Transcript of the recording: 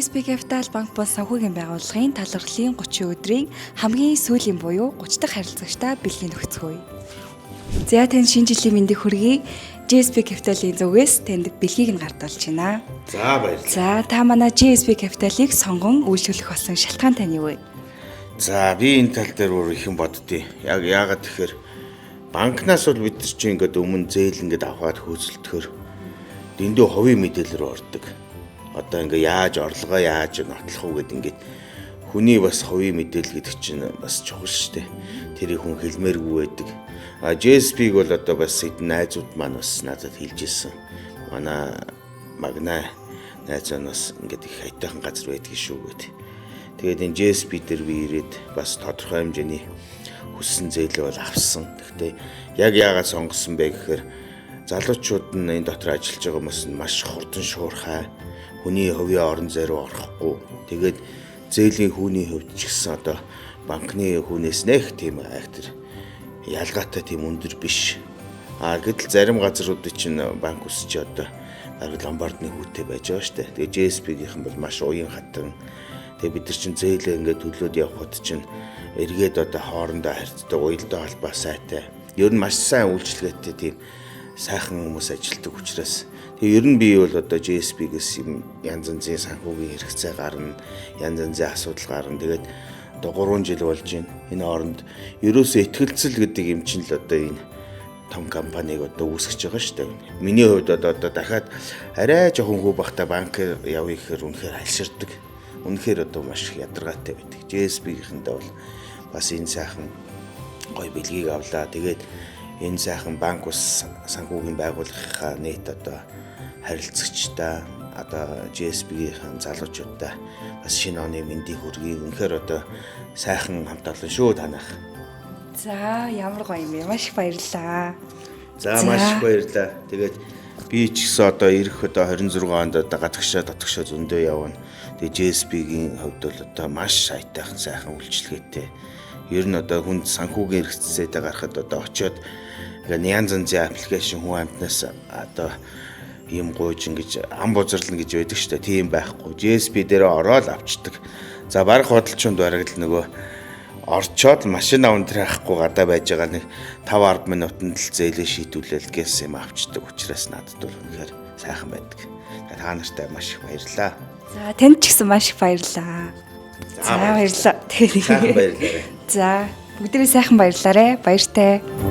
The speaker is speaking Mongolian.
GSB Capital банк бус санхүүгийн байгууллагын талархлын 30 өдрийн хамгийн сүүлийн буюу 30 дахь харилцагчдаа бэлгийн нөхцгөөе. За, танд шинэ жилийн мэндийг хүргэе. GSB Capital-ийн зүгээс танд бэлгийг нь гардуулж байна. За, баярлалаа. За, та манай GSB Capital-ыг сонгон үйлчлүүлэх болсон шалтгаан таны юу вэ? За, би энэ тал дээр бүр ихэн боддیں۔ Яг яагаад тэгэхээр банкнаас бол бид нар чинь ингээд өмнө зээл ингээд авахад хөөцөлдөхөр дэндүү хувийн мэдээлэл рүү ордог. Одоо ингээд яаж орлогоо яаж нотлох уу гэд ингээд хүний бас хувийн мэдээлэл гэдэг чинь бас чухал шүү дээ. Тэрийг хүн хэлмээргүй байдаг. А JSP-г бол одоо бас эдэн найзууд маань бас надад хэлж ирсэн. Манай магна найз нь бас ингээд их аятайхан газар байдаг шүү гэд. Тэгээд энэ JSP дээр би ирээд бас тодорхой хэмжээний хүссэн зээлээ бол авсан. Гэхдээ яг яагаад сонгосон бэ гэхээр залуучууд нь энэ дотор ажиллаж байгаа хүмүүс нь маш хурдан шуурхай, хүний хувийн орон зай руу орохгүй. Тэгээд зээлийн хүүний хувьд ч гэсэн одоо банкны хүүнээс нэх тийм актер ялгаатай тийм өндөр биш. А гэтэл зарим газруудын чинь банк ус чи одоо бараг ломбардны хүүтэй байж байгаа шүү дээ. Тэгээ JSP-гийнхэн бол маш уян хатан. Тэгээ бид нар чинь зээлээ ингээд төлөөд явхад чинь эргээд одоо хоорондоо харьцдаг, уялдаа холбоо сайтай. Ер нь маш сайн үйлчилгээтэй тийм сайхан хүмүүс ажилладаг учраас тэгээ ер нь би бол одоо JSP-гээс юм янз янзын санхүүгийн хэрэгцээ гарна, янз янзын асуудал гарна. Тэгээд одоо 3 жил болж байна. Энэ хооронд ерөөсөө итгэлцэл гэдэг юм чинь л одоо энэ том компанийг одоо үүсгэж байгаа шүү дээ. Миний хувьд одоо дахиад арай жоохон хүү бахта банк явъя гэхээр үнэхээр хальширдаг. Үнэхээр одоо маш их ядаргаатай байдаг. JSP-гийнхэндээ бол бас энэ сайхан гоё бэлгийг авлаа. Тэгээд энэ сайхан банк ус санхүүгийн байгууллагынхаа нийт одоо харилцагчдаа, одоо JSP-гийн залуучуудаа бас шинэ оны мэндийг хүргэе. Үнэхээр одоо сайхан хамт олон шүү танах. За, ямар гоё юм бэ. Маш их баярлалаа. За, маш их баярлалаа. Тэгээд би ч гэсэн одоо ирэх одоо 26 онд одоо гадагшаа дотгошоо зөндөө явна. Тэгээд JSP-гийн хувьд бол одоо маш аятайхан сайхан үйлчилгээтэй. Ер нь одоо хүнд санхүүгийн хэрэгцээтэй гарахад одоо очиод ингээд янз янзын application хүн амтнаас одоо юм гуйж ингэж ам бузарлна гэж байдаг шүү дээ. Тийм байхгүй. JSP дээр ороод авчдаг. За, бараг худалчунд бараг л нөгөө орчоод машин унтрахгүй гадаа байж байгаа нэг 5 10 минутанд л зээлээ шийдүүлээл гэсэн юм авчдаг учраас надад бол үнэхээр сайхан байдаг. Та нартай маш их баярлалаа. За, танд ч гэсэн маш их баярлалаа. За, баярлалаа. Сайхан баярлалаа. За, бүгдээрээ сайхан баярлалаарэ. Баяртай.